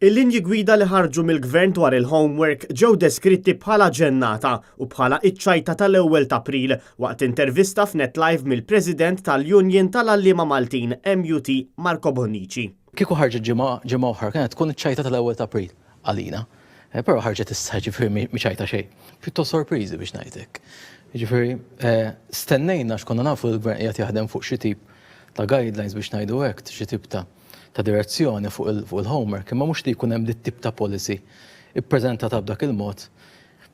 Il-linji gwida li ħarġu mill-Gvern dwar il-homework ġew deskritti bħala ġennata u bħala iċ-ċajta tal-ewwel t'April waqt intervista f'Net Live mill-President tal-Union tal-Għalliema Maltin, MUT, Marco Bonnici. Kieku ħarġet ġimgħa ġimgħa oħra kienet tkun iċ-ċajta tal-ewwel t'April għalina. Però ħarġet issa ġifieri mhi ċajta xejn. Pjuttost sorpriżi biex ngħid hekk. Jiġifieri stennejna x'konna nafu li l-Gvern qiegħed jaħdem fuq xi tip ta' guidelines biex ngħidu hekk, xi tip ta' ta' direzzjoni fuq il-homework, imma mhux li jkun hemm dit-tip ta' policy ippreżentata b'dak il-mod,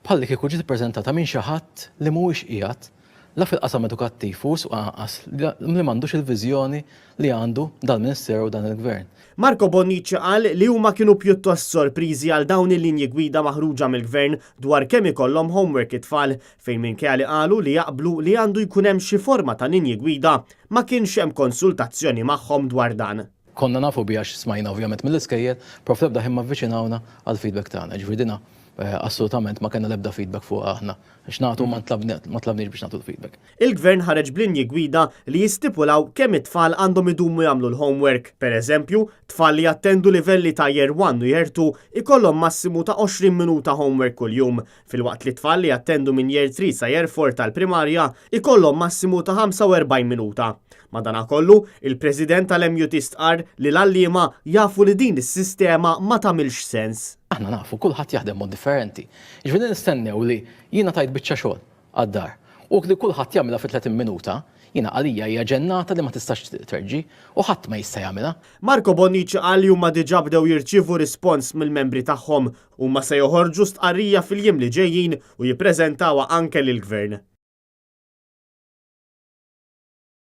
bħallikieku ġiet ippreżentata minn xi ħadd li mhuwiex qiegħed la fil-qasam edukattiv u wisq anqas li m'għandux il-viżjoni li għandu dal-Ministeru u dan il-Gvern. Marco Bonnici qal li huma kienu pjuttost sorpriżi għal dawn il-linji gwida maħruġa mill-Gvern dwar kemm ikollhom homework it-tfal fejn minkejja li qalu li jaqblu li għandu jkun hemm xi forma ta' linji gwida, ma kienx hemm konsultazzjoni magħhom dwar dan. Konna nafu biha għax smajna ovvjament mill-iskejjel, però fl-ebda ħin ma avviċinawna għall-feedback tagħna. Jiġifieri dina assolutament ma kellna l-ebda feedback fuqha aħna x'nagħtu ma tlabniex biex nagħtu l-feedback. Il-Gvern ħareġ b'linji gwida li jistipulaw kemm it-tfal għandhom idumu jagħmlu l-homework. Per eżempju, tfal li jattendu livelli ta' Year One u Year Two ikollhom massimu ta' 20 minuta homework kuljum, filwaqt li tfal li jattendu minn Year 3 sa Year 4 tal-primarja ikollhom massimu ta' 45 minuta. Madanakollu, il-President tal-MUT stqarr li l-għalliema jafu li din is-sistema ma tagħmilx sens. Aħna nafu, kulħadd jaħdem mod differenti. Jiġifieri nistennew li jiena tajt biċċa xogħol għad-dar u li kulħadd jagħmilha fi 30 minuta, jiena għalija hija ġennata li ma tistax treġġi u ħadd ma jista' jagħmilha. Marco Bonnici qal li huma diġà bdew jirċievu rispons mill-membri tagħhom. Huma se joħorġu stqarrija fil-jiem li ġejjin u jippreżentawha anke lill-Gvern.